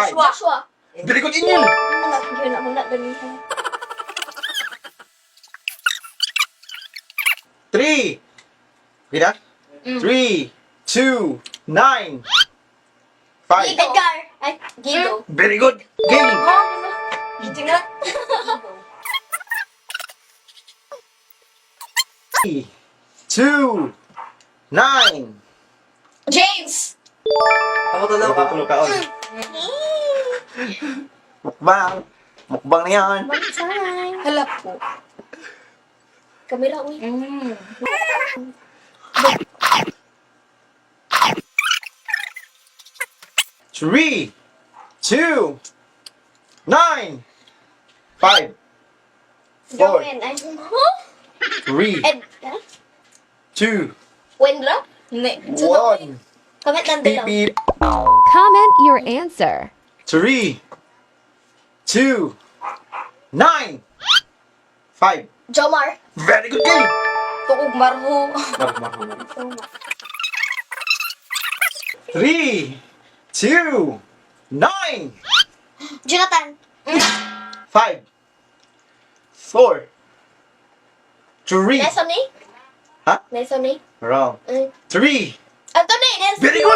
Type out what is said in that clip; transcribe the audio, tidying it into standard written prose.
Five. Joshua. Very good, Inyil. Yun ang na ganihan. 3. Okay na? 3, 2, 9, 5. Edgar. Ay, Guido. Very good. Game. Hindi nga. 3, 2, 9. James. Ako talaga. Tulog ka, on. Mukbang. Mukbang na yan. One time. Hala po. Kamera, uy. 3, 2, 9, 5, 4, Jowen. Ay, huh? 3, Ed, ha? 2, Wendra? Hindi. 1. Comment lang Beep, below. beep. Comment your answer. 3, 2, 9, 5. Jomar. Very good game. Tukog marho. 3, 2, 9, Jonathan. 5, 4, 3. Nelson eh? Ha? Nelson eh? Wrong. Ay. 3. Anthony! Nelson! Very good.